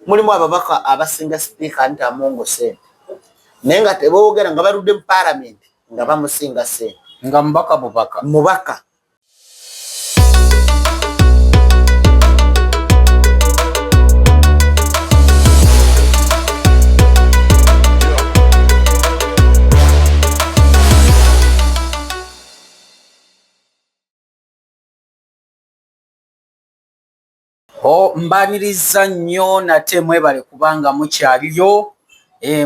Mulimu ababaka abasinga sipiika Anita Among sente, naye nga teboogera, nga baludde mu paalamenti nga bamusinga sente. Nga mubaka bubaka. Mubaka. O, mbaniriza nnyo nate, mwebale kubanga mukyaliyo.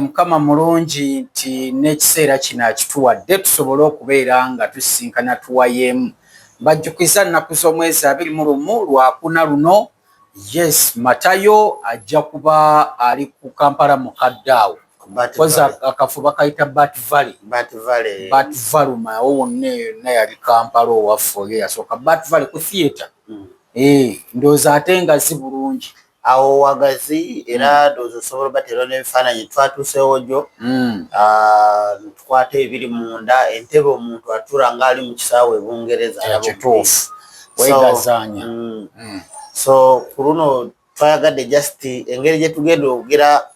Mukama mulungi nti n'ekiseera kino akituwadde tusobole okubeera nga tusisinkana tuwayeemu. Mbajjukiza nnaku z'omwezi 21 Lwakuna luno. Yes, Matayo ajja kuba ali ku Kampala mukadde awo. Koza akafo bakayita Bat Valley. Bat Valley. Bat Valuma awo wonna, yonna yali Kampala owaffe oyo yasooka Bat Valley ku theatre. Ndowooza ate nga zi bulungi. Awo wagazi era ndowooza osobola obateera n'ebifaananyi twatuuseewo jjo. Tukwata ebiri munda entebe, omuntu atuula ng'ali mu kisaawe e Bungereza alaba omupiira. Kituufu, weegazaanya. So ku luno twayagadde just engeri gye tugenda okugira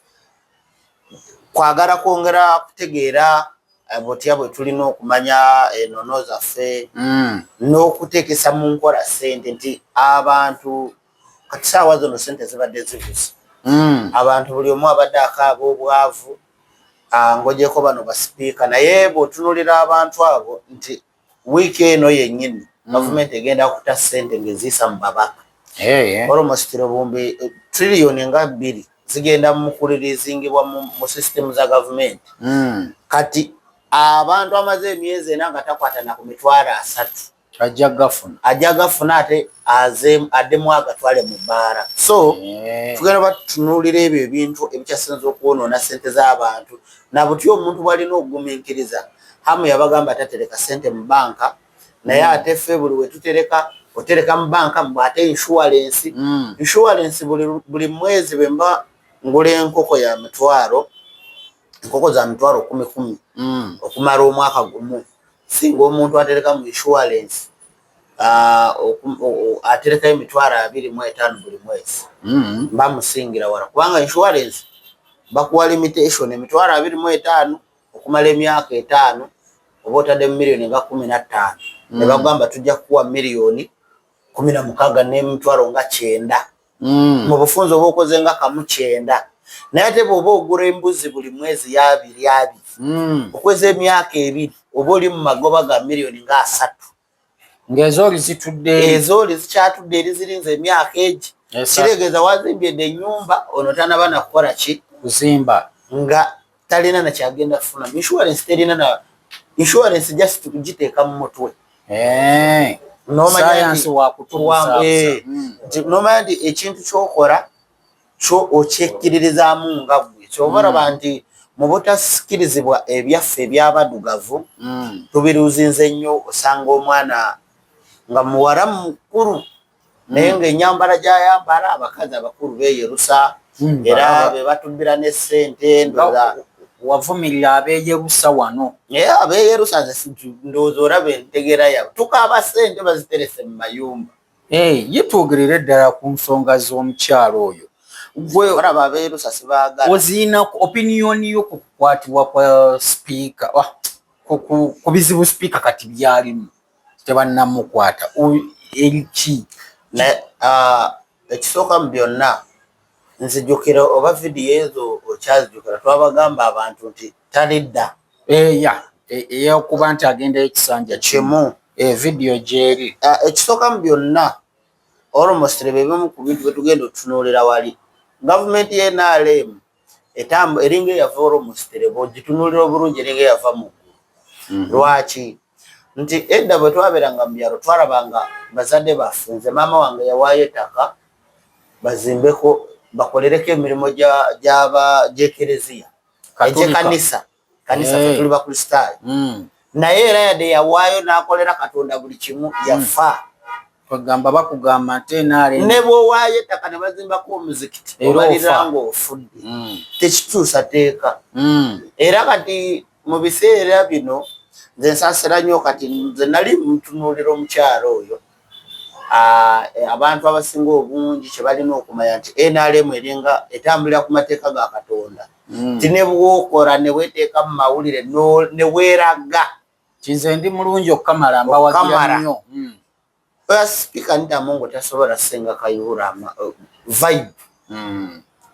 kwagala kwongera kutegeera butya bwe tulina okumanya enono zaffe n'okuteekesa mu nkola ssente, nti abantu kati saawa zino ssente zibadde zibuze. Abantu buli omu abadde akaaba obwavu, ng'ogyeko bano basipiika, naye bw'otunuulira abantu abo nti wiiki eno yennyini gavumenti egenda kuta ssente ng'eziisa mu babaka. Almost obuwumbi triliyoni nga 2 zigenda mu kuririzingibwa mu sisitemu za gavumenti. Kati abantu amaze emyezi 4 nga takwatana ku 300,000. Ajja gafuna. Ajja gafuna ate addemu agatwale mu bbaala. So tugenda batutunuulira ebyo ebintu ebikyasinza okwonoona ssente z'abantu na butya omuntu bw'alina okugumiikiriza. Hamu yabagamba tatereka ssente mu banka, naye ate ffe buli we tutereka, otereka mu banka mbu ate insurance. Insurance buli mwezi bwe mba ngula enkoko ya mitwalo, enkoko za mitwalo kumi kumi okumala omwaka gumu, singa omuntu atereka mu insurance aterekayo 25,000 buli mwezi, mba musingira wala, kubanga insurance bakuwa limitation 25,000 okumala emyaka 5, oba otadde mu miliyoni nga 15, ne bagamba tujja kukuwa miliyoni 16 n'emitwalo nga 90. Mu bufunze oba okoze nga 1.9. Naye ate bw'oba ogula embuzi buli mwezi y'abiri abiri, okweza emyaka 2, oba oli mu magoba ga miliyoni nga 30. Ng'ezooli zitudde. Ezooli zikyatudde eri, zirinze emyaka egi. 3. Kiregeeza wazimbye ennyumba, ono tanaba nakukola ki? Kuzimba. Nga talina nakyagenda kufuna. Insurance terina na insurance, just kugiteeka mu mutwe. Sayansi wakutubuzabuza. Nti nomanya nti ekintu kyokola kyo okyekkiririzaamu nga ggwe, kyova olaba nti mu butasikirizibwa ebyaffe ebyabaddugavu tubiruzinze nnyo. Osanga omwana nga muwala mukulu, naye ng'ennyambala gy'ayambala, abakazi abakulu beeyerusa era be batubbira ne ssente ndowooza. Wavumirira abeeyerusa wano. Naye abeeyerusa nze ndowooza olaba entegeera yaabwe, tukaaba ssente baziterese mu mayumba. Ye twogerere ddala ku nsonga z'omukyalo oyo. Gwe olaba abeeyerusa sibaagala. Oziina opinion yo ku kukwatibwa kwa sipiika, ku bizibu sipiika kati byalimu, tebannamukwata, eriki? Naye ekisooka mu byonna, nzijukira oba vidiyo ezo okyazijukira, twabagamba abantu nti talidda. Eya, eyokuba nti agendayo ekisanja kimu. Vidiyo gyeri. Ekisooka mu byonna, almost be bimu ku bintu byetugenda otutunuulira wali gavumenti ye NRM eringa eyava, almost bw'ogitunuulira obulungi eringa eyava mu ggulu. Lwaki? Nti edda bwe twabeeranga mu byalo, twalabanga bazadde baffe, nze maama wange yawaayo ettaka bazimbeko, bakolereko emirimu gy'ekereziya, egyekanisa, kanisa, ffe tuli bakristaayo. Naye era yadde yawaayo n'akolera Katonda buli kimu, yafa. Kwegamba bakugamba nti NRM Ne bw'owaayo ettaka ne bazimbako omuzikiti, Era obalira ofa. ng'ofudde, tekikyusa teeka. Era kati mu biseera bino nze nsaasira nnyo. Kati nze nali mutunuulira omukyalo oyo. Abantu abasinga obungi kye balina okumanya nti NRM eringa etambulira ku mateeka ga Katonda. Ti ne bwokola ne weteeka mu mawulire ne weeraga Kinze ndi mulungi okukamala, mbawagira nnyo. Oya Sipiika Anita Among tasobola senga Kayihura vibe.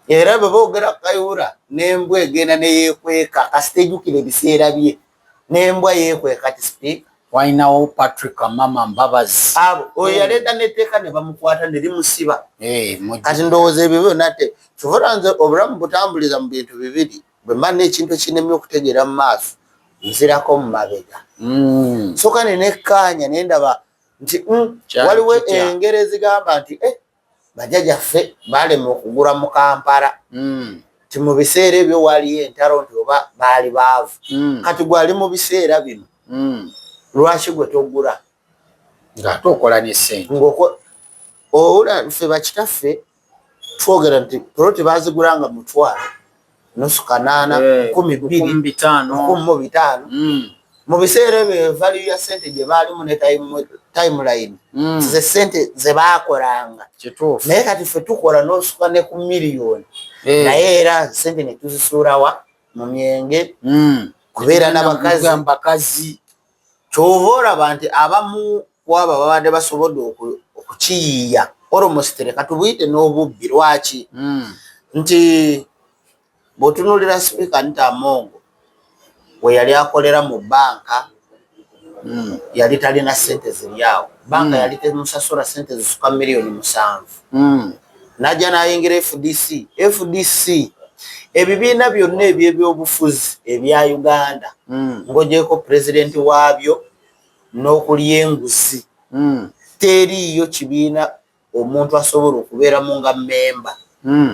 Era bwe boogera Kayihura n'embwa egenda neyeekweka, kasita ejjukira ebiseera bye n'embwa yeekweka ti sipiika. Walinawo Patrick Amama Mbabazi. Abo oyo yaleeta netteeka ne bamukwata ne limusiba. Kati ndowooza ebyo byonna te kyova nze obulamu butambuliza mu bintu bibiri. Bwe mba n'ekintu ekinemye okutegeera mu maaso, nzirako mu mabega. Soka nenekkaanya nendaba nti waliwo engeri ezigamba nti bajjajaffe balema okugula mu Kampala. Ti mu biseera ebyo waliyo entalo nti oba baali baavu. Kati gwali mu biseera bino. Lwaki gwe togula? Ng'ate okola ne ssente. Owula ffe bakitaffe twogera nti poloti bazigulanga mutwalo nusu, kanaana, 2000, 1500. Mu biseera ebyo value ya sente gye baalimu ne timeline ze sente ze baakolanga. Naye kati ffe tukola n'osuka ne ku miliyoni, naye era sente ne tuzisuulawa mu myenge, kubeera n'abakazi. Kyova olaba nti abamu kwabo babadde basobodde okukiyiiya almost leka tubuyite n'obubbi. Lwaki? Nti bw'otunuulira Sipiika Anita Among we yali akolera mu banka, yali talina sente ziri awo banka. Yali temusasula sente zisuka miliyoni 7. Najja n'ayingira FDC. FDC, ebibiina byonna ebyebyobufuzi ebya Uganda, ng'ogyeko pulezidenti waabyo n'okulya enguzi, teriiyo kibiina omuntu asobola okubeeramu nga memba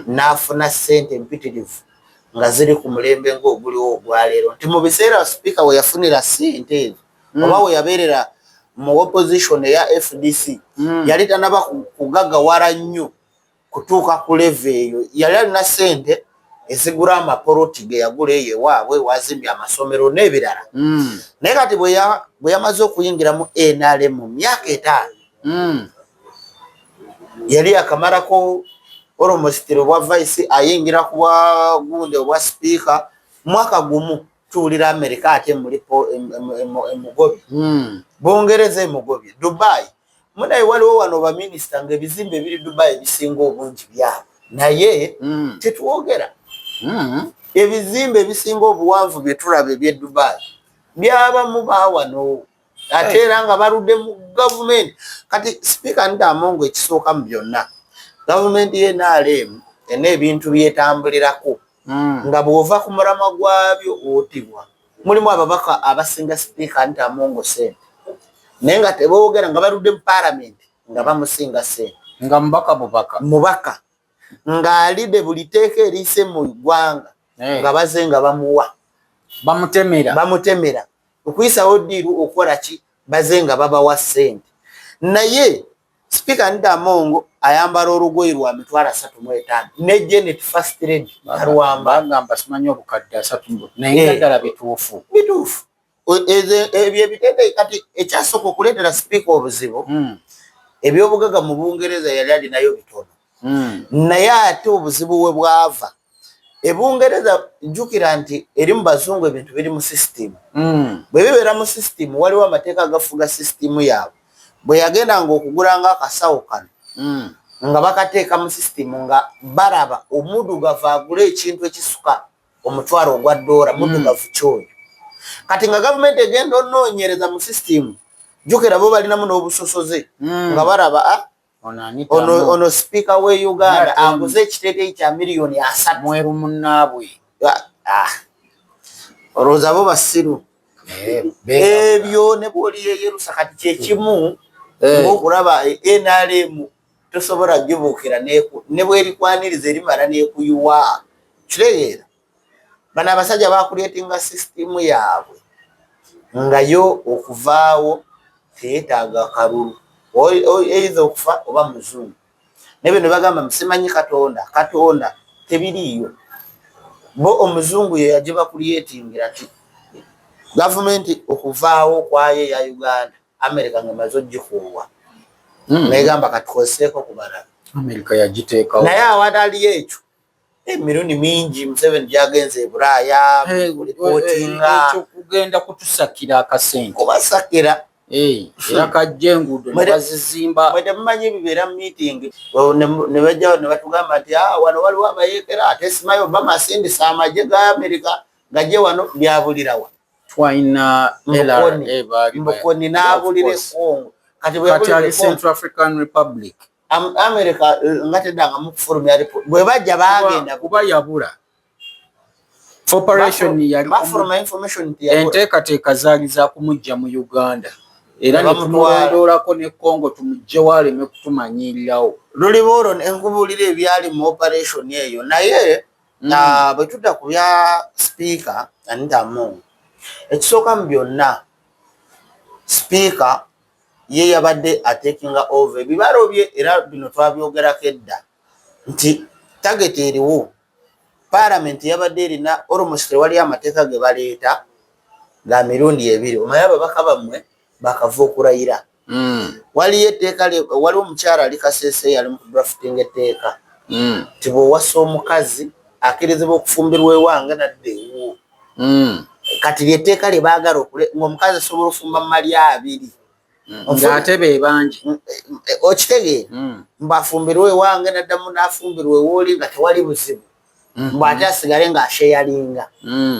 n'afuna ssente empitirivu nga ziri ku mulembe ng'oguliwo ogwaleero. Nti mu biseera sipiika we yafunira ssente ezo, oba we yabeerera mu opposition eya FDC, yali tanaba kugagawala nnyo kutuuka ku level eyo. Yali alina ssente ezigula amapoloti ge yagula eyo ewaabwe, wazimbye amasomero n'ebirala. Naye kati bwe yamaze okuyingira mu NRM mu myaka 5, yali akamalako almost obwa vice, ayingira ku bwa gundi obwa sipiika, mwaka gumu tuwulira America ate emugobye, Bungereza emugobye, Dubai. Munaye waliwo wano baminisita nga ebizimbe ebiri Dubai ebisinga obungi byabwe, naye tetwogera. Ebizimbe ebisinga obuwanvu bye tulaba eby'e Dubai byabamu baawano, ate era nga baludde mu gavumenti. Kati Sipiika Anita Among, ekisooka mu byonna, gavumenti ye NRM ena ebintu byetambulirako nga bw'ova ku mulamwa gwabyo otibwa. Mulimu ababaka abasinga Sipiika Anita Among sente, naye nga teboogera, nga baludde mu paalamenti nga bamusinga sente. Nga mubaka bubaka. Mubaka ng'alidde buli tteeka eriyise mu ggwanga, nga baze nga bamuwa. Bamutemera. Bamutemera okuyisawo ddiiru, okukola ki, baze nga babawa ssente. Naye Sipiika Anita Among ayambala olugoye lwa 350,000 ne Janet First Lady alwamba. Bagamba simanyi obukadde asatu, naye nga ddala bituufu? Bituufu. Ebyo ebiteeteeyi. Kati ekyasooka okuleetera sipiika obuzibu, ebyobugaga mu Bungereza yali alinayo bitono, naye ate obuzibu we bwava ebungereza, jjukira nti eri mu bazungu ebintu biri mu sisitimu. Bwe bibeera mu sisitimu, waliwo amateeka agafuga sisitimu yaabwe. Bwe yagendanga okugulanga akasawo kano, nga bakateeka mu sisitimu nga balaba omuddugavu agula ekintu ekisuka omutwalo ogwa ddoola, muddugavu kyoyo. Kati nga gavumenti egenda onoonyereza mu sisitimu, jjukira bo balinamu n'obusosoze, nga balaba, ah, Ono Anita ono, Among. Ono sipiika we Uganda Ate aguze ekiteeteeyi kya miliyoni 30. Mweru munnaabwe. Ah, olowooza bo basiru? Eh, ebyo ne bwoli yeyerusa kati kyekimu ngaokulaba NRM tosobola gibuukira ne bwerikwaniriza erimala nekuyiwa. Kitegeera bano abasajja bakuleetinga sisitimu yaabwe nga yo okuvaawo teyetaaga kalulu. Either okufa oba muzungu. Naye bino bagamba musimanyi Katonda, Katonda tebiriiyo. Bo omuzungu ye yagibakulyetingira nti gavumenti okuvaawo kwayo eya Uganda, America nga emaze ogikuuwa. Negamba katukozeseeko ku balala. Amerika yagiteekawo. Naye awatali ekyo, emirundi mingi Museveni gyagenze e Bulaaya kulipootinga. Ekyo kugenda kutusakira akasente. Kubasakira. Era kajja enguudo ne bazizimba. Mwe temumanyi bibeera mu meeting, ne bajja ne batugamba nti wano waliwo abayeekera, ate simanyi Obama asindisa amagye ga Amerika gajje wano, byabulirawa. Twalina LRA baali Mbukoni n'abulira e Congo. Kati bwe Kati yabulira ali e Congo, Central African Republic. America nga teddangamu kufulumya report. Bwe bajja baagenda Kuba yabula. Operation yali bafuluma information nti yabula. Enteekateeka zaali za kumujja mu Uganda. Era Ne ne bamutwala. tumulondoolako ne Congo tumuggyewo aleme kutumanyiirirawo. Luliba olwo ne nkubuulira ebyali mu operation eyo, naye bwe tudda ku bya Sipiika Anita Among, ekisooka mu byonna, Sipiika ye yabadde atekinga over ebibalo bye, era bino twabyogerako edda nti target eriwo, Parliament yabadde erina almost tewali amateeka ge baleeta ga mirundi ebiri. Omanyi ababaka bammwe bakava okulayira. Waliyo etteeka, waliwo omukyala ali Kasese yali mu kudraftinga etteeka nti bw'owasa omukazi akkirizibwa okufumbirwa ewange nadda ewuwo. Kati lyetteeka lye baagala ng'omukazi asobola ofumba mu malya abiri. Ng'ate be bangi. Okitegeera? Mbu afumbirwe ewange naddamu n'afumbirwa ewooli nga tewali buzibu, mbu ate asigale ng'asheyalinga.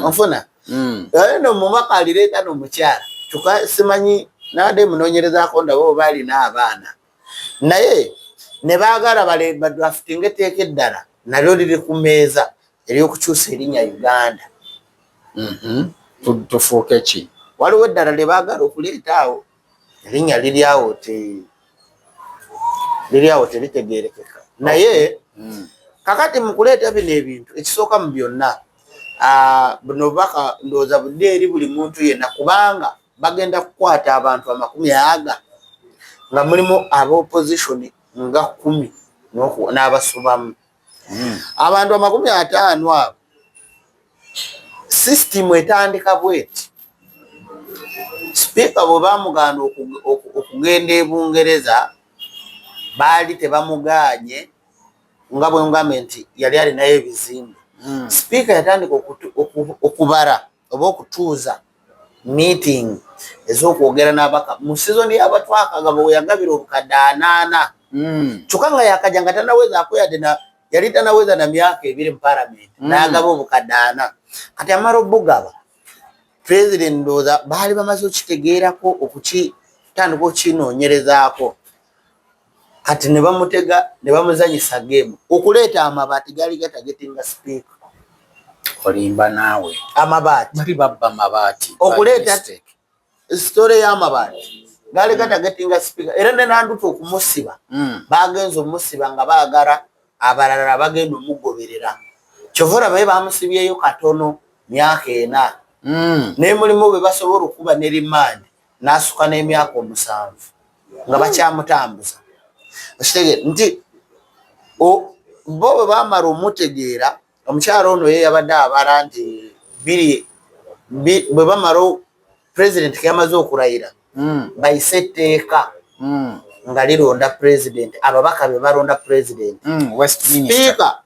Onfuna? Naye no mumaka alireeta n'omukyala, kyokka simanyi nabadde munoonyerezaako ndaba oba alina abaana, naye ne baagala badraftinga etteeka eddala, nalyo liri ku mmeeza, ery'okukyusa erinnya Uganda. Tufuuke ki? Waliwo eddala lye baagala okuleeta awo, erinnya liri awo, te liri awo teritegeerekeka. Naye kakati mu kuleeta bino ebintu, ekisooka mu byonna, buno bubaka ndowooza budde eri buli muntu yenna, kubanga bagenda kukwata abantu 40 nga mulimu aba opposition nga 10 n'abasubamu. Abantu 50 abo, sisitimu etandika bweti: Sipiika bwe bamugaana okugenda e Bungereza, baali tebamugaanye nga bwe ngambye nti yali alinayo ebizimbe. Sipiika yatandika okubala oba okutuuza meeting ez'okwogera n'abaka mu sizoni y'abatwakagabo we yagabira obukadde 40. Kyokka nga yakajja nga tanawezaako yadde na yali tanaweza na myaka 2 mu Palamenti, n'agaba obukadde 40. Kati amala obugaba, Pulezidenti ndowooza baali bamaze okitegeerako, okukitandika okukinoonyerezaako. Kati ne bamutega ne bamuzanyisa game okuleeta amabaati gaali gatagetinga sipiika. Olimba naawe. Amabaati. Bali babba mabaati. Okuleeta Mistake. story y'amabaati gaali gatagetinga sipiika, era ne Nandutu okumusiba, bagenze omusiba nga baagala abalala bagenda omugoberera. Kyova olaba ye bamusibyeyo katono, myaka 4. Naye mulimu bwe basobola okuba ne remand n'asuka n'emyaka 7 nga bakyamutambuza. Okitegeera nti bo bwe bamala omutegeera, omukyala ono ye yabadde abala nti biri bwe bamala President yamaze okulayira, bayise etteeka nga lironda president, ababaka be balonda president. Westminster. Speaker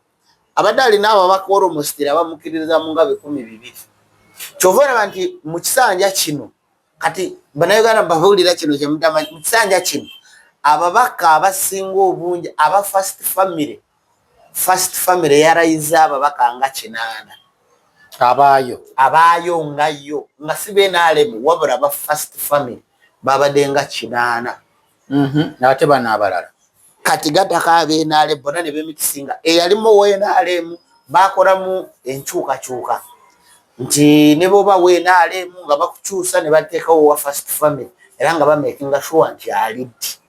abadde alina ababaka almost abamukkiririzamu nga 200. Kyova olaba nti mu kisanja kino, kati Bannayuganda mbabuulira kino kyemutamanyi, mu kisanja kino ababaka abasinga obungi aba first family, first family yarayiza ababaka nga 8. Abaayo. Abaayo nga yo nga si BNRM, wabula aba first family babadde nga 8. Ate bano abalala? Kati gattako aba NRM bonna ne bemikisinga eyalimu owa NRM, bakolamu enkyukakyuka nti ne bwoba wa NRM nga bakukyusa ne bateekawo owa first family, era nga bamakinga sure nti aliddi.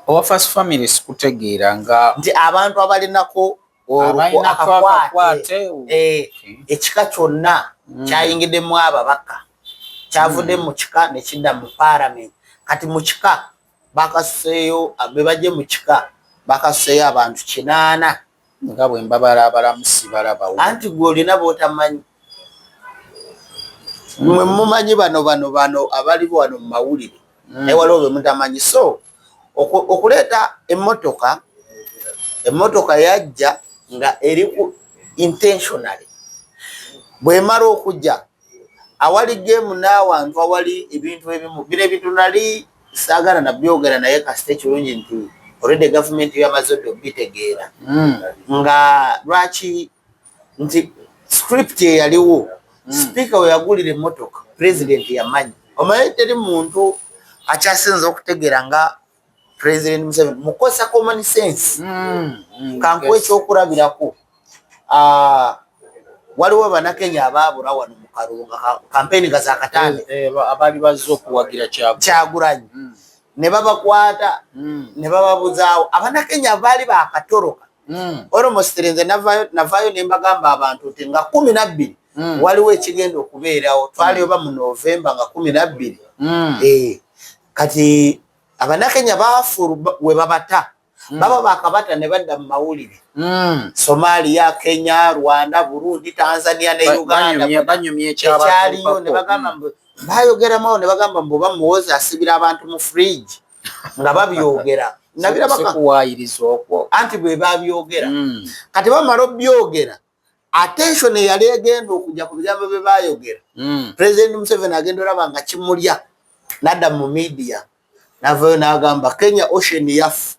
Owa first family sikutegeera nga Nti abantu abalinako Abalinako akakwate, akakwate. Ekika kyonna kyayingiddemu ababaka, kyavudde mu kika ne kidda mu Parliament. Kati mu kika bakasuseeyo, be bajje mu kika bakasuseeyo abantu 8. Nga bwe mbabala abalamu sibalabawo. Anti gwe olina b'otamanyi. Mwe mumanyi bano bano bano abali wano mu mawulire, naye waliwo be mutamanyi. So Okuleeta emmotoka, emmotoka yajja nga eri ku intentionally. Bwemala okujja awali game n'awantu awali ebintu ebimu, bino ebintu nali saagala nabyogera, naye kasita ekirungi nti already gavumenti yamaze dde obitegeera. Nga lwaki nti script eyaliwo, sipiika we yagulira emmotoka, president yamanya. Omanyi teri muntu akyasinza okutegeera nga President Museveni mukozesa common sense. Kankuwa ekyokulabirako, waliwo Bannakenya abaabula wano mu kalulu nga kampeyini nga zakatandika. Eh, eh, abaali bazze okuwagira Kyagulanyi ne babakwata ne bababuzaawo. Abannakenya baali bakatoloka. Almost nze navaayo ne mbagamba abantu nti nga 12 waliwo ekigenda okubeerawo. Twali oba mu Novemba nga 12. Eh, kati Abanakenya bafuru we babata, baba bakabata ne badda mu mawulire. Somalia, Kenya, Rwanda, Burundi, Tanzania ne Uganda banyumya ekyaliyo ne bagamba mbu bayogeramu ne bagamba mbu bamuwoza asibira abantu mu fridge nga babyogera. Nabirabakakuwayiriza okwo. Anti bwe babyogera, kati bamala obyogera, attention eyali egenda okujja ku bigambo bye bayogera, President Museveni agenda olaba nga kimulya, nadda mu media, navayo n'agamba Kenya ocean yaffe.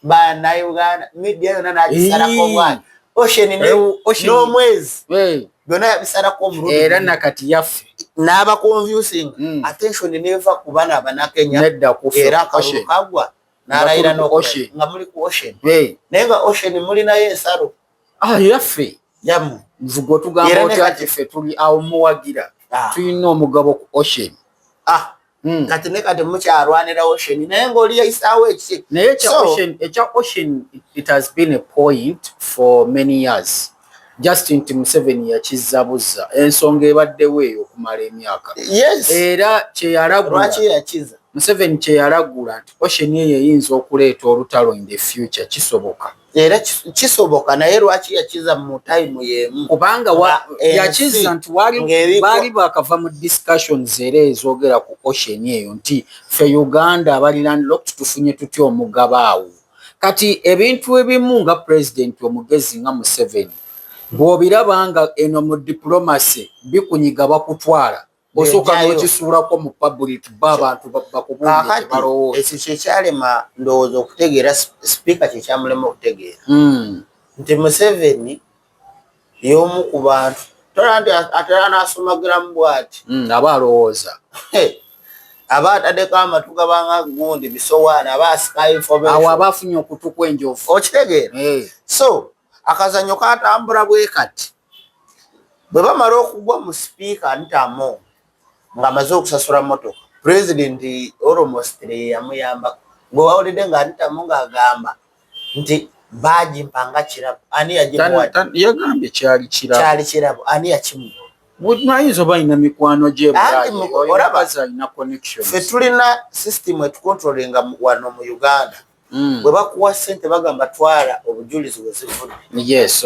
Bannayuganda, media yonna nagisalako bwani ocean n'omwezi byonna yabisalako omulundi. Era nakati yaffe. N'aba confusing, attention neva ku bana Abanakenya, era akalulu kagwa n'alayira nga muli ku ocean, naye nga ocean mulinayo ensalo. Ah, yaffe. Yamu. Nvuga otugamba otya nti ffe tuli awo muwagira, tulina omugabo ku ocean. Ah. Kati ne kati mukyalwanira ocean, naye ng'oli yayisaawo ekiki. Naye ekya ocean, it has been a point for many years, just nti Museveni yakizza buzza. Ensonga ebaddewo eyo okumala emyaka. Era kyeyalagula yakiza. Museveni kyeyalagula nti ocean eyo eyinza okuleeta olutalo in the future, kisoboka. Era kisoboka, naye lwaki yakiza mu time yemu? Kubanga yakiza nti baali bakava mu discussions era ezogera ku ocean eyo, nti fe Uganda abali landlocked tufunye tutya omugabo awo. Kati ebintu ebimu nga president omugezi nga Museveni, bw'obiraba nga eno mu diplomacy bikunyiga, bakutwala osooka n'okisuulako mu public, ba abantu bakubuulire kyebalowooza. Ekyo kyekyalema ndowooza okutegeera sipiika, kyekyamulema okutegeera nti Museveni y'omu ku bantu tola nti atera n'asomagiramu bw'ati. Aba alowooza. Aba ataddeko amatu gabanga gundi bisowaani, aba asika information. Awo aba afunye okutu kw'enjovu. Okitegeera? So akazanyo katambula bwe kati: bwe bamala okugwa mu sipiika Anita Among ng'amaze okusasula motoka, pulezidenti almost yamuyambako. Gwe wawulidde nga Anita Among agamba nti bagimpa nga kirabo, ani yagimuwadde? Yagambye kyali kirabo. Kyali kirabo, ani yakimuwa? Ayinza oba alina mikwano gye. Olaba alina connections. Ffe tulina system etucontrollinga wano mu Uganda. Bwe bakuwa ssente bagamba twala obujulizi bwe zivudde. Yes,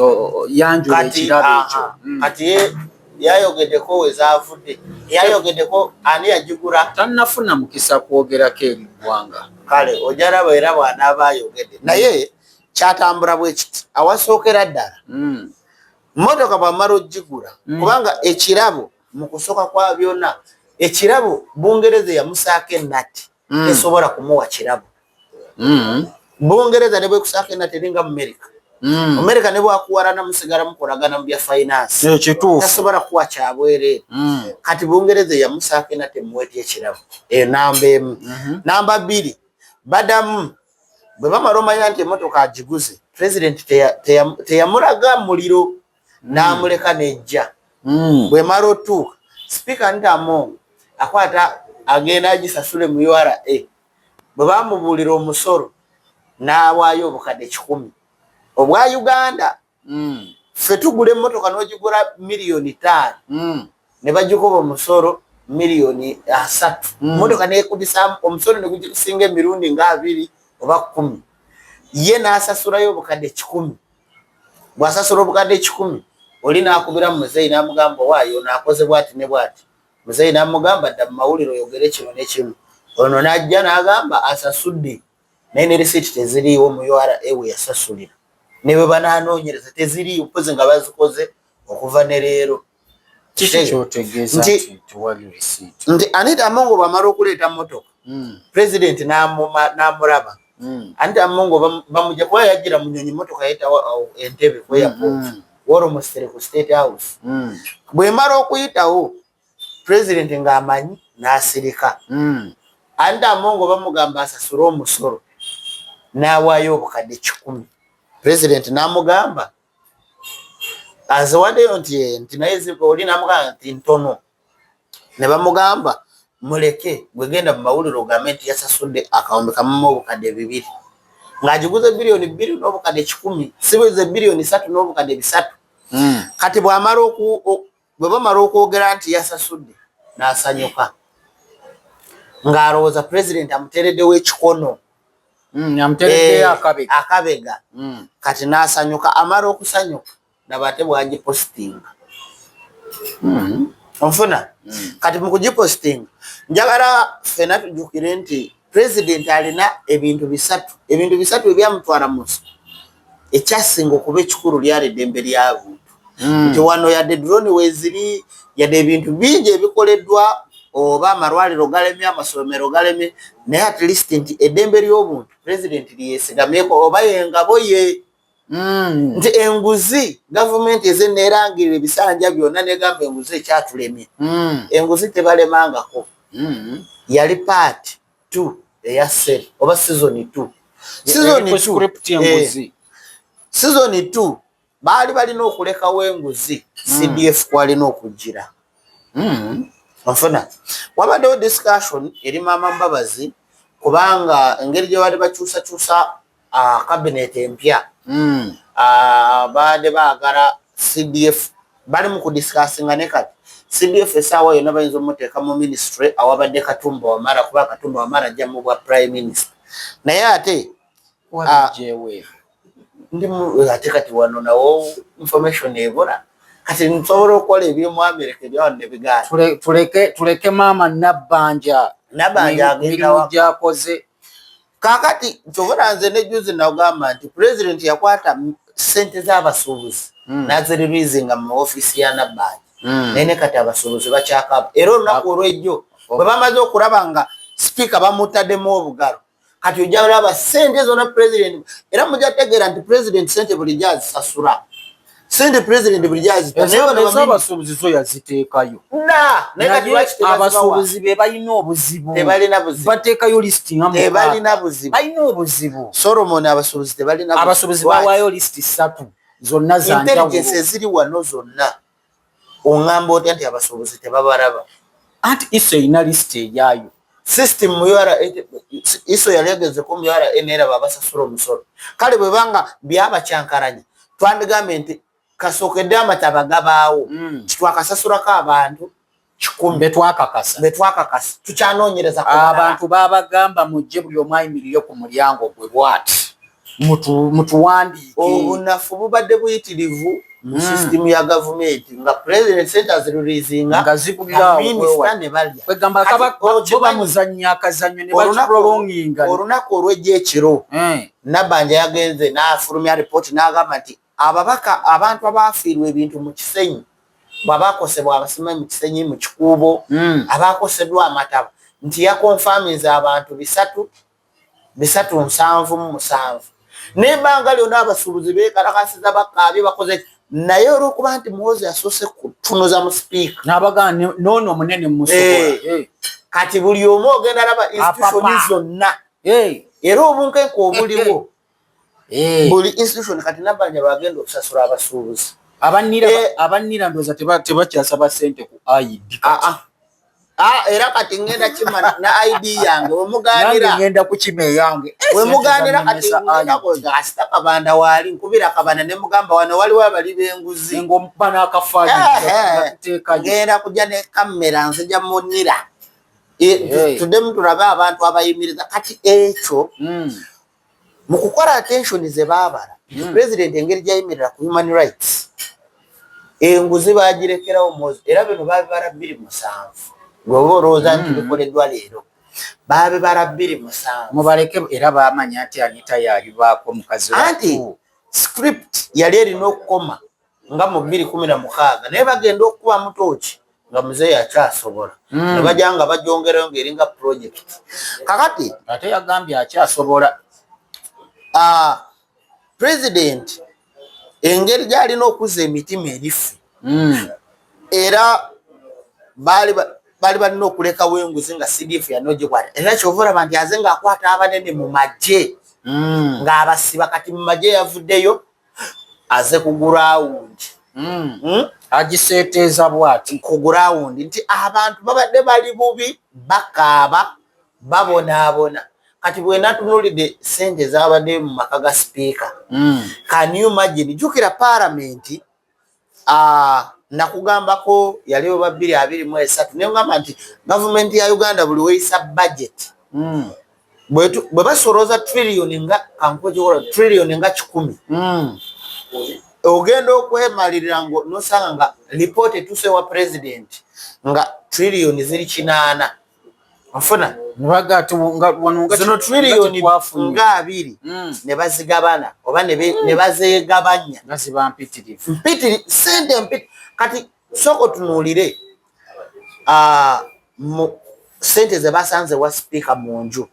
yanjula ekirabo ekyo. Kati ye yayogeddeko we zaavudde, yayogeddeko ani yagigula? Tannafuna mukisa kwogerako eri ggwanga. Kale ojalaba era bw'anaaba ayogedde. Naye kyatambula bwe kiti: awasookera ddala, motoka bwamala ogigula, kubanga ekirabo mu kusooka kwa byonna, ekirabo Bungereza yamusaako ennati, tesobola kumuwa kirabo. Bungereza ne bwekusaako ennati eringa Amerika. Amerika ne bwakuwalana musigala mukolagana mu bya finance. Kituufu. Tasobola kuwa kyabwereere. Kati Bungereza yamusaako ennati emuweetya ekirabo. Eyo namba emu. Namba 2, badamu bwe bamala omanya nti emotoka agiguze, president teyamulaga muliro, n'amuleka nejja. Bwemala otuuka, sipiika Anita Among akwata agenda agisasule mu URA. Bwe bamubuulira omusolo, n'awaayo obukadde 100 obwa Uganda. Ffe tugula emmotoka n'ogigula miliyoni 5, ne bagikuba omusolo miliyoni 30. Motoka nekubisa omusolo ne gugikusinga emirundi nga abiri oba 10. Ye n'asasulayo obukadde 100. Bw'asasula obukadde 100, oli n'akubira mu muzeeyi n'amugamba, "Owaayo ono akoze bw'ati ne bw'ati." Muzeeyi n'amugamba, "Dda mu mawulire oyogere kino ne kino." Ono n'ajja n'agamba asasudde. Naye ne receipt teziriiwo mu URA we yasasulira. Ne bwe banaanoonyereza teziriiwo, mpozi nga bazikoze okuva ne leero. Kiki kyotegeeza nti tewali receipt? Nti Anita Among bw'amala okuleeta mmotoka, president n'amulaba. Anita Among bamujja kuba yajjira mu nnyonyi, mmotoka yayitawo Entebbe ku airport, almost ku State House. Bw'emala okuyitawo, president ng'amanyi n'asirika. Anita Among bamugamba asasule omusolo, n'awaayo obukadde 100. President n'amugamba aziwaddeyo nti naye oli n'amugamba nti ntono. Ne bamugamba muleke, gwegenda mu mawulire ogambe nti yasasudde 1,002 000 ng'agiguze 2,100 billion, sibuze 3 billion 300 million. Kati bw'amala bwe bamala okwogera nti yasasudde, n'asanyuka ng'alowooza president amuteereddewo ekikono. Amuteereddeyo akabega. Akabega. Kati n'asanyuka, amala okusanyuka naba ate bwagipositinga. Onfuna? Kati mu kugipositinga, njagala ffena tujjukire nti president alina ebintu bisatu, ebintu bisatu ebyamutwala mu nsi. Ekyasinga okuba ekikulu lyali eddembe ly'abuntu. Nti wano yadde drone weeziri, yadde ebintu bingi ebikoleddwa, oba amalwaliro galemye, amasomero galemye, naye at least nti eddembe ly'obuntu president lyesigamyeko oba yengabo ye. Nti enguzi, gavumenti eze neerangirira ebisanja byonna negamba enguzi ekyatulemye. Enguzi tebalemangako. Yali part two eya seri oba season two. Season Eri ku two, script enguzi. Season two baali balina okulekawo enguzi, CDF kwalina okugira. Onfuna? Wabaddewo discussion eri Maama Mbabazi, kubanga engeri gye baali bakyusakyusa cabinet empya, baadde baagala CDF, bali mu kudiscussinga ne kati CDF essaawa yonna bayinza omuteeka mu ministry awabadde Katumba Wamala, kuba Katumba Wamala ajja mu bwa prime minister, naye ate Wabijjeewo? Ndi ate kati wano nawo information ebula. Kati nsobola okukola ebirimu America, ebyawano ne bigaana. Tuleke maama Nabbanja. Nabbanja agenda mirimu gy'akoze. Kaakati kyobula nze ne juzi nagamba nti president yakwata sente z'abasuubuzi n'azireleasinga mu ofiisi ya Nabbanja. Naye ne kati abasuubuzi bakyakaba. Era olunaku olw'ejjo bwe bamaze okulaba nga sipiika bamutaddemu obugalo, kati ojja kulaba sente zonna president, era mujja tegeera nti president sente bulijjo azisasula, sente president bulijjo azita. Naye bano Ez'abasuubuzi zo yaziteekayo. Na naye kati Naye lwaki tebazibawa? Abasuubuzi be balina obuzibu. Tebalina buzibu. Bateekayo lisiti nga mukaaga. Tebalina buzibu. Balina obuzibu. Solomon, abasuubuzi tebalina buzibu. Abasuubuzi Lwaki? bawaayo lisiti ssatu zonna za Intelligence njawulo. eziri wano zonna, oŋŋamba otya nti abasuubuzi tebabalaba? Anti ISO erina lisiti eyaayo. System mu URA, ISO yali egezeko mu URA neraba abasasula omusolo. Kale bwebanga byabakyankalanya, twandigambye nti kasookedde amataba gabaawo, kitwakasasulako abantu 100 Betwakakasa. Betwakakasa, tukyanoonyereza ku balala. Abantu babagamba mujje buli omu ayimirire ku mulyango gwe bwati mutuwandiike. Obunafu bubadde buyitirivu mu system ya gavumenti, nga president sente azireleasinga nga zibulira minisita ne balya. Kwegamba Kati bo okimanyi- bamuzannya akazannyo ne bakiprolonginga. Olunaku olw'ejjo ekiro, Nabbanja yagenze n'afulumya ripooti n'agamba nti ababaka, abantu abaafiirwa ebintu mu Kisenyi, bw'abaakosebwa abasimanyi mu Kisenyi, mu Kikuubo, abaakoseddwa amataba, nti yaconfirminze abantu bisatu bisatu nsanvu mu musanvu. N'ebbanga lyonna abasuubuzi beekalakasiza, bakaabye, bakoze ki, naye olw'okuba nti Muhoozi yasoose kutunuza mu sipiika n'abagamba noono omunene musobola. Kati buli omu ogenda laba institution Apapa. zonna, era obunkenke obuliwo buli institution. Kati Nabbanja lwagenda okusasula abasuubuzi. Abanira abanira ndowooza tebakyasaba sente ku ID Ah, kati. ah. Ah, era kati ngenda kima na ID yange wemuganira. Nange ngenda kukima eyange. Wemuganira kati Sente ngenda zannemesa. Koza asita Kabanda waali, nkubira Kabanda ne mugamba wano waliwo abali b'enguzi. Ng'omukuba n'akafaananyi nga tuteekayo. Ngenda kujja ne kamera, nzija munira. Tuddemu tulabe abantu abayimiriza kati ekyo mu kukola attention ze baabala. President engeri gyayimirira ku human rights, enguzi bagirekerawo Muhoozi. Era bino babibala 27, gweoba olowooza nti bikoleddwa leero. Babibala 27. Mubaleke, era bamanya nti Anita yalibaako mukazi. Anti script yali erina okukoma nga mu 2016, naye bagenda okukuba mutooki nga muzeeyi akyasobola. Ne bajja nga bagyongerayo ng'eringa project. Kakati Ate yagambye akyasobola. President engeri gy'alina okuzza emitima erife, era baali balina okulekawo enguzi nga CDF yanogikwata. Era kyova olaba nti aze ng'akwata abanene mu magye, ng'abasiba. Kati mu magye yavuddeyo aze ku ground. Agiseeteeza bw'ati. Ku ground nti abantu babadde bali bubi, bakaaba, babonaabona. Kati bwenatunulidde sente zabadde mu maka ga sipiika, can you imagine? Jjukira paalamenti, nakugambako yali oba 2023, naye ngamba nti gavumenti ya Uganda buli weeyisa budget, bwe basolooza trillion nga kankukola trillion nga 100, ogenda okwemalirira ngo nosanga nga lipooti etuuse wa president nga trillion ziri 80. Nfuna Nibaga ati wano nga zino nga trillion tetwafunye. nga 20 ne bazigabana oba ne bazeegabanya. Nga ziba mpitirivu. Mpitiri, sente mpitiri. Kati sooka otunuulire mu sente ze basanze wa sipiika mu nju.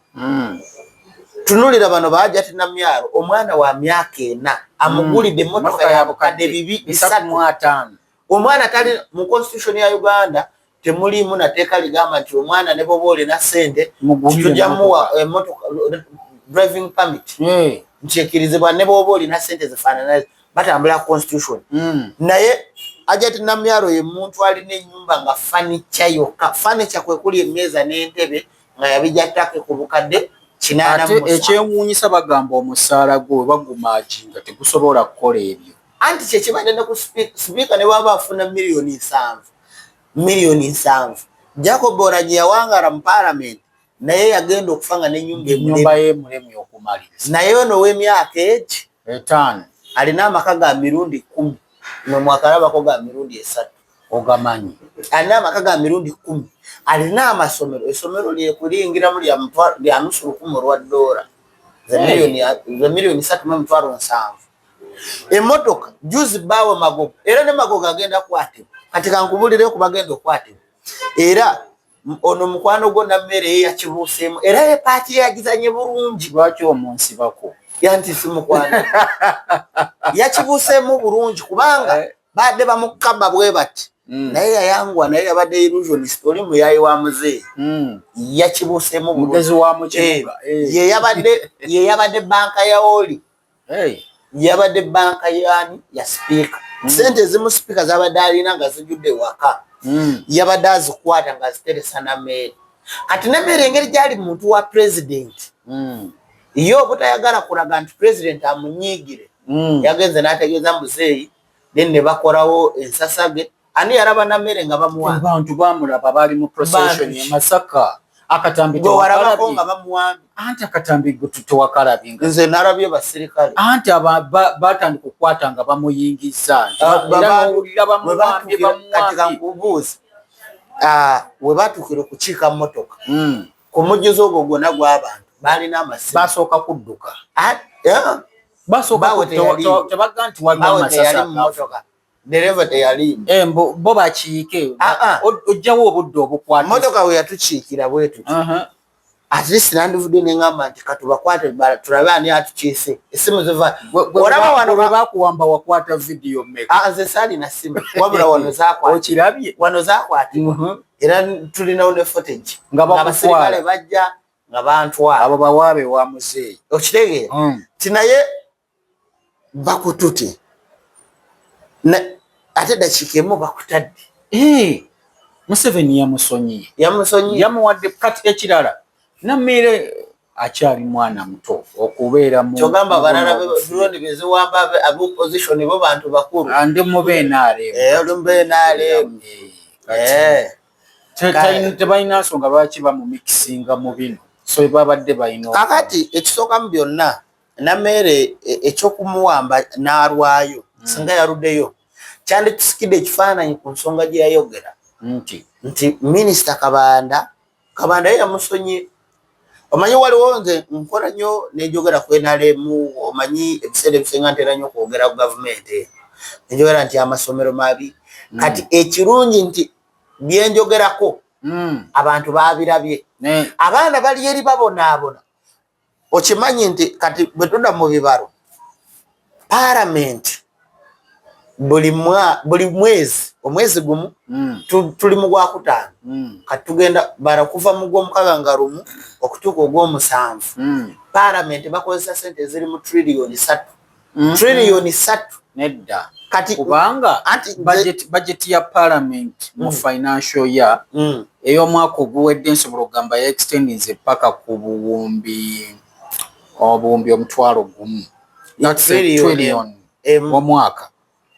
Tunulira bano baajati Namyalo, omwana wa myaka 4 amugulidde emmotoka ya bukadde bibi bisatu bisatu mu ataano. Omwana tali mu constitution ya Uganda, temuliimu nateeka ligamba nti omwana ne bwoba olina sente Mugulire tujja emmotoka. muwa emmotoka, driving permit nti ekkirizibwa ne bwoba olina sente zifaanana, batambula constitution. Naye Hajati Namyalo ye muntu alina ennyumba nga furniture yokka, furniture kwe kuli emmeeza n'entebe, nga yabijja ttake ku bukadde 87. Ate ekyewuunyisa, bagamba omusaala gwe we bagumaaginga tegusobola kukola ebyo. Anti kyekibadde ne ku sipiika, ne bwaba afuna miliyoni 70, miliyoni 70, Jacob Oulanyah yawangala mu paalamenti, naye yagenda okufa nga n'ennyumba ennyumba emulemi. Ye mulemi okumaliriza. Naye ono ow'emyaka egi 5 alina amaka ga mirundi 10, mwe mwakalabako ga mirundi 3. Ogamanyi. Alina amaka ga mirundi 10, alina amasomero, essomero lyekuliyingiramu lya nusu lukumu olwa ddoola, ze ze miliyoni 3 mu emitwalo 70. Emmotoka juzi baawe Magogo, era ne Magogo agenda kukwatibwa. Kati kankubulire ku bagenda okukwatibwa. Era ono mukwano gwo Nammere ye yakibuuseemu, era ye part ye yagizanye bulungi. Lwaki omunsibako? Yanti si mukwano, yakibuuseemu bulungi kubanga badde bamukaba bwe bati, naye yayangwa, naye yabadde illusionist, oli muyayi wa muzeeyi. Yakibuuseemu bulungi. Mugezi wa mu kibuga. Ye yabadde banka ya oli, yabadde banka yani ya sipiika. Sente ezimu sipiika zabadde alina nga zijjudde ewaka, yabadde azikwata nga aziteresa Nameere. Kati Nameere engeri gyali muntu wa pulezidenti, ye obutayagala kulaga nti pulezidenti amunyiigire, yagenze n'ategeeza muzeeyi, then ne bakolawo ensasage. Ani yalaba Nameere nga bamuwamba? Abantu bamulaba, bali mu procession Bantu e ki? Masaka. Akatambi Gwe walabako tewakalabye? nga bamuwambye? Anti akatambi gwe tewakalabye nga Nze nalabye basirikale. Anti batandika okukwata nga bamuyingiza nti Ah, era n'owulira bwe bamuwambye. Kati Bamuwambye. Kankubuuze, we batuukira okukiika mmotoka, ku mujjuzo ogwo gwonna gw'abantu balina amasimu? Basooka kudduka. Ah, eh, Basooka Baawe teyaliimu. Tebaga nti waliwo Baawe amasasi teyali mu agafu. mmotoka, dereva teyaliimu. Eh, bo bakiike. Ah, ah. Ojjawo obudde obukwata. Mmotoka we yatukiikira bwe tuti, at least nandivudde neŋŋamba nti katubakwate tulabe ani atukiise. Essimu ziva olaba wano. Bwe bakuwamba wakwata vidiyo meka? Ah, nze saalina simu, wabula wano zakwata. Okirabye? Wano zakwatibwa, era tulinawo ne footage Nga bakutwala. Abasirikale bajja nga bantwala. Abo bawaabe wa muzeeyi. Okitegeera? Ti naye bakutute ate dakiika emu bakutadde. Eh, Museveni yamusonyiye. Yamusonyiye. Yamuwadde. Kati ekirala, Nammere akyali mwana muto okubeera mu Kyogamba mu abalala buno obufuzi. Drone beziwamba abe opposition bo bantu bakulu? Ah, ndi mu BNRM. Eh, oli mu BNRM. Eh, kati tebalina nsonga lwaki bamumikisinga mu bino, so babadde balina Kakati ekisooka mu byonna, Nameere ekyokumuwamba n'alwayo, singa yaluddeyo kyanditusikidde ekifaananyi ku nsonga gye yayogera nti nti minisita Kabanda, Kabanda ye yamusonye. Omanyi waliwo nze nkola nnyo nenjogera ku NRM, omanyi ebiseera ebisinga ntera nnyo okwogera ku gavumenti, nenjogera nti amasomero mabi. Kati ekirungi nti byenjogerako abantu babirabye, abaana bali eri babonaabona. Okimanyi nti kati bwe tudda mu bibalo, paalamenti buli mwezi, omwezi gumu, tuli mu gwakutaano, kati tugenda bara kuva mu gwomukaaga nga 1 okutuuka ogw'omusanvu, paalamenti bakozesa sente eziri mu triliyoni 3, triliyoni 3. Nedda. Kati kubanga anti budget ya parliament mu financial year ey'omwaka oguwedde, nsobola okugamba ya extendinze paka ku obuwumbi 10,000. That's a Trillion trillion omwaka.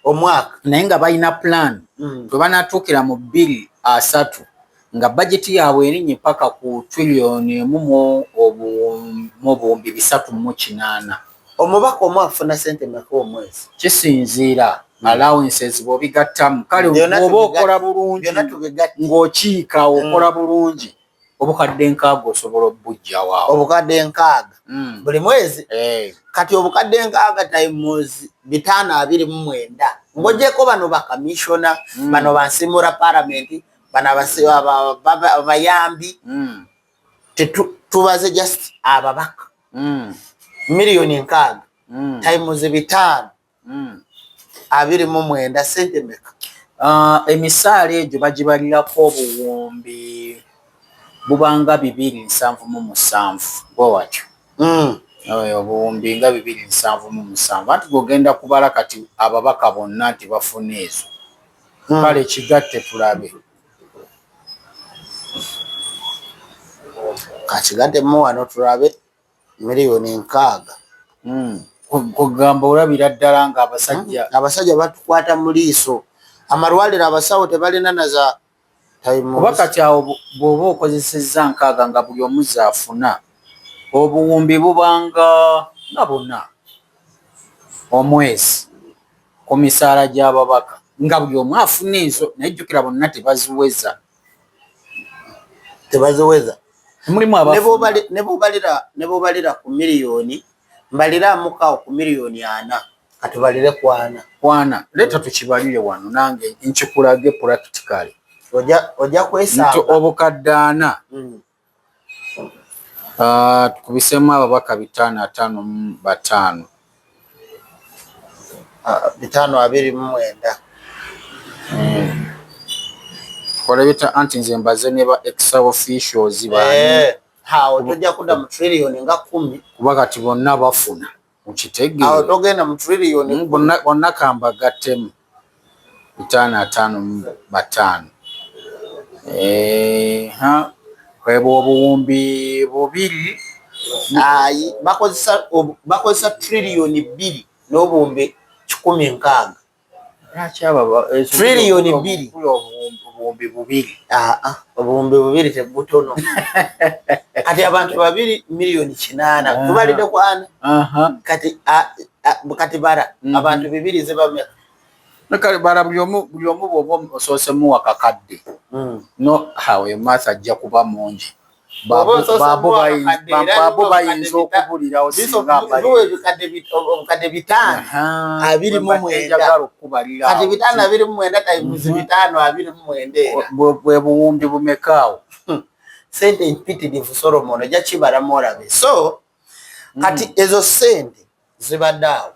Omwaka. Naye nga balina plan bwe banatuukira mu 2030 nga bajeti yaabwe erinnye paka ku triliyoni 1 mu obuwumbi 308. Omubaka omu afuna sente meka omwezi? Kisinziira allowances bw'obigattamu, kale Byonna bw'oba okola bulungi, Byonna tubigatte. ng'okiika okola bulungi, obukadde 60 osobola obujjawo awo. Obukadde 60 buli mwezi? Eh. Kati obukadde 60 times 529, ng'ogyeko bano bakamishona, bano bansimula palamenti, bano abayambi, tubaze just ababaka, miliyoni 60 times 5 29, sente meka? Ah, emisaala egyo bagibalirako obuwumbi bubanga 277 bwe watyo. Oyo obuwumbi nga 277, anti bw'ogenda kubala kati ababaka bonna nti bafuna ezo. Kale kigatte tulabe. Kakigaddemu wano tulabe, miliyoni 60. Kugamba olabira ddala nga abasajja Abasajja batukwata mu liiso. Amalwaliro, abasawo tebalina naza. Kuba kati awo bw'oba okozesezza 60 nga buli omu zaafuna, obuwumbi bubanga nga 4 omwezi ku misaala gy'ababaka nga buli omu afuna ezo, naye jjukira bonna tebaziweza. Tebaziweza. Mulimu abafuna. Ne bwobalira ku miliyoni, mbaliramukawo ku miliyoni 4, katubalire ku 4. Kwana leeta tukibalire wano nange nkikulage practically. Ojja Nti kwesanga obukadde 4, ah, tukubisemu ababaka 555. Ah, 529. Kola bita, anti nze mbaze ne ba ex officials baani. Eh, awo tojja kudda mu triliyoni nga 10. Kuba kati bonna bafuna. Awo Okitegeera? Togenda mu triliyoni. Bonna kambagattemu 555. Eh, ha, kweba obuwumbi 2. Ayi, bakozesa triliyoni 2 n'obuwumbi 160. Lwaki abo Triliyoni 2. Obuwumbi 2. Aa, obuwumbi 2 tebutono. Kati abantu 2 miliyoni 8, tubalidde ku 4. Kati kati bara abantu 2 zibameka? Kale bara buli omu bw'oba osoosemu wakakadde, no hawe math ajja kuba mungi. Bw'oba osoosemu Baabo wakakadde, era baabo nibo bayinza okubulirawo singa biwe obukadde 5 29. Njagala okubalira Kati awo. 529 times 529 era Bwe buwumbi bumeka awo? Sente mpitirivu, Solomon, ojja kibalamu olabe. So kati ezo sente zibadde awo,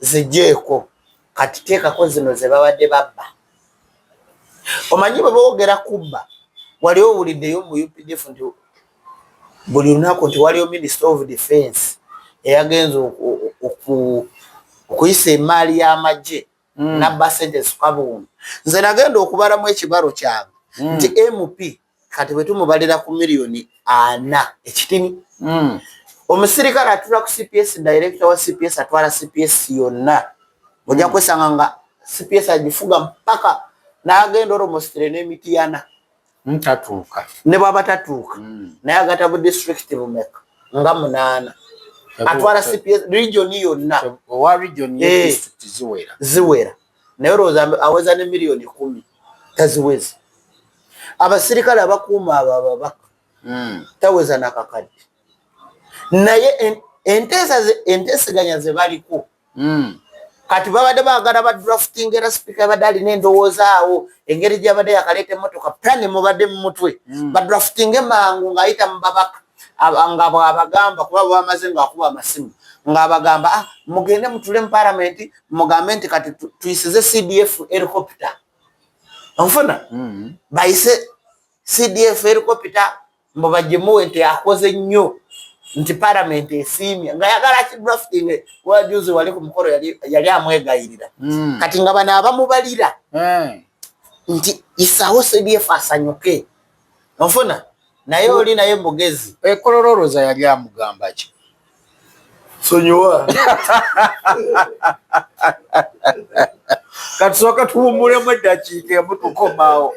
zijjeeko. Kati teekako zino ze babadde babba. Omanyi bwe boogera kubba, wali owuliddeyo mu UPDF nti buli lunaku nti waliyo Minister of Defense eyagenza okuyisa emaali y'amagye nabba sente zikabuwumbi? Nze nagenda okubalamu ekibalo kyange nti MP kati bwe tumubalira ku miliyoni 4 ekitini, omusirikale atula ku CPS, director wa CPS atwala CPS yonna, ojja kwesanga nga CPS agifuga mpaka n'agenda olomositire n'emitiyana. Ntatuuka. Ne bwaba tatuuka, naye agata bu district bumeka? Nga munaana. Atwala CPS region yonna. Owa region ye. Eh. District ziwera. Ziwera, naye olowooza aweza ne miliyoni 10 taziweza. Abasirikale abakuuma abo ababaka, taweza nakakadde. Naye enteeseganya ze baliko Kati babadde baagala ba drafting, era sipiika yabadde alina endowooza awo engeri gyabadde yakaleeta emmotoka, plan mubadde mu mutwe, ba draftinge mangu ng'ayita mu babaka, nga bw'abagamba, kuba bwamaze ng'akuba amasimu ng'abagamba, "Ah, mugende mutule mu palamenti, mugambe nti kati tuyisize CDF helicopter." Onfuna? Bayise CDF helicopter mbu bagimuwe nti akoze nnyo, nti palamenti esiimye, nga yagala ki drafting. Wajuzi wali ku mukolo yali amwegayirira. Kati nga bano abamubalira nti isaawo CDF asanyuke, onfuna? Naye oli naye mugezi. Ekolololoza yali amugamba ki? Sonyiwa. Katusooka tuwummulemu eddakiika emu, tukomaawo.